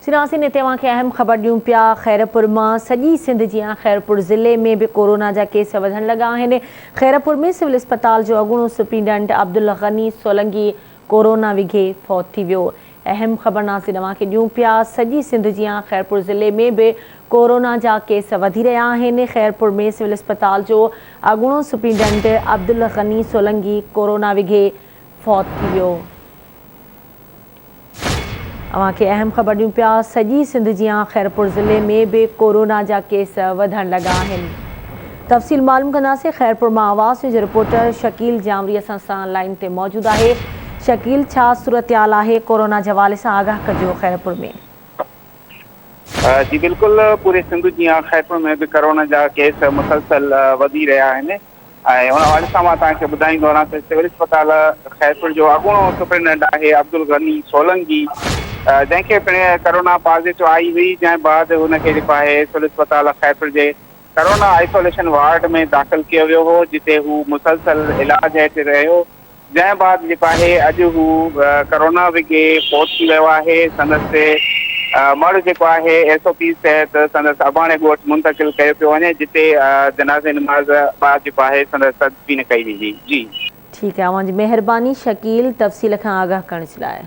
سناسين هتي اوهان کي اهم خبر ڏيون پيا خيرپور مان سڄي سنڌ جيان خيرپور ضلعي ۾ به ڪورونا جا ڪيس وڌڻ لڳا آهن خيرپور ۾ سول اسپتال جو اڳوڻو سپرنٽنڊنٽ عبدالغني سولنگي ڪورونا وگهي فوت ٿي ويو اهم خبر ناظرين اوهان کي ڏيون پيا سڄي سنڌ جيان خيرپور ضلعي ۾ به ڪورونا جا ڪيس وڌي رهيا آهن خيرپور ۾ سول اسپتال جو اڳوڻو سپرنٽنڊنٽ عبدالغني سولنگي ڪورونا وگهي فوت ٿي ويو. اوهان کي اهم خبر ڏيون پيا سڄي سنڌ جيان خيرپور ضلعي ۾ به ڪورونا جا ڪيس وڌڻ لڳا آهن تفصيل معلوم ڪنداسين خيرپور مان آواز نيوز جو رپورٽر شڪيل جانوري اسان سان لائين تي موجود آهي شڪيل ڇا صورتحال آهي ڪورونا جي حوالي سان آگاهه ڪجو خيرپور ۾. جي بلڪل پوري سنڌ جيان خيرپور ۾ به ڪورونا جا ڪيس مسلسل وڌي رهيا آهن ۽ ان حوالي سان مان توهان کي ٻڌائيندو هلان ته سول اسپتال خيرپور جو اڳوڻو سپرنٽينڊنٽ آهي عبدالغني سولنگي جنهن کي پڻ ڪرونا پازيٽو آئي هئي جنهن بعد هن کي جيڪو آهي سول اسپتال خيرپور جي ڪرونا آئسوليشن وارڊ ۾ داخل ڪيو ويو هو جتي هو مسلسل علاج هيٺ رهيو جنهن بعد جيڪو آهي اڄ هو ڪرونا وگهي فوت ٿي ويو آهي، سندس مڙهه جيڪو آهي ايس او پيز تحت سندس اباڻي ڳوٺ منتقل ڪيو پيو وڃي جتي جنازي نماز بعد جيڪو آهي سندس تدفين ڪئي ويندي. جي. ٺيڪ آهي اوهان جي مهرباني شڪيل تفصيل کان آگاهه ڪرڻ جي لاء.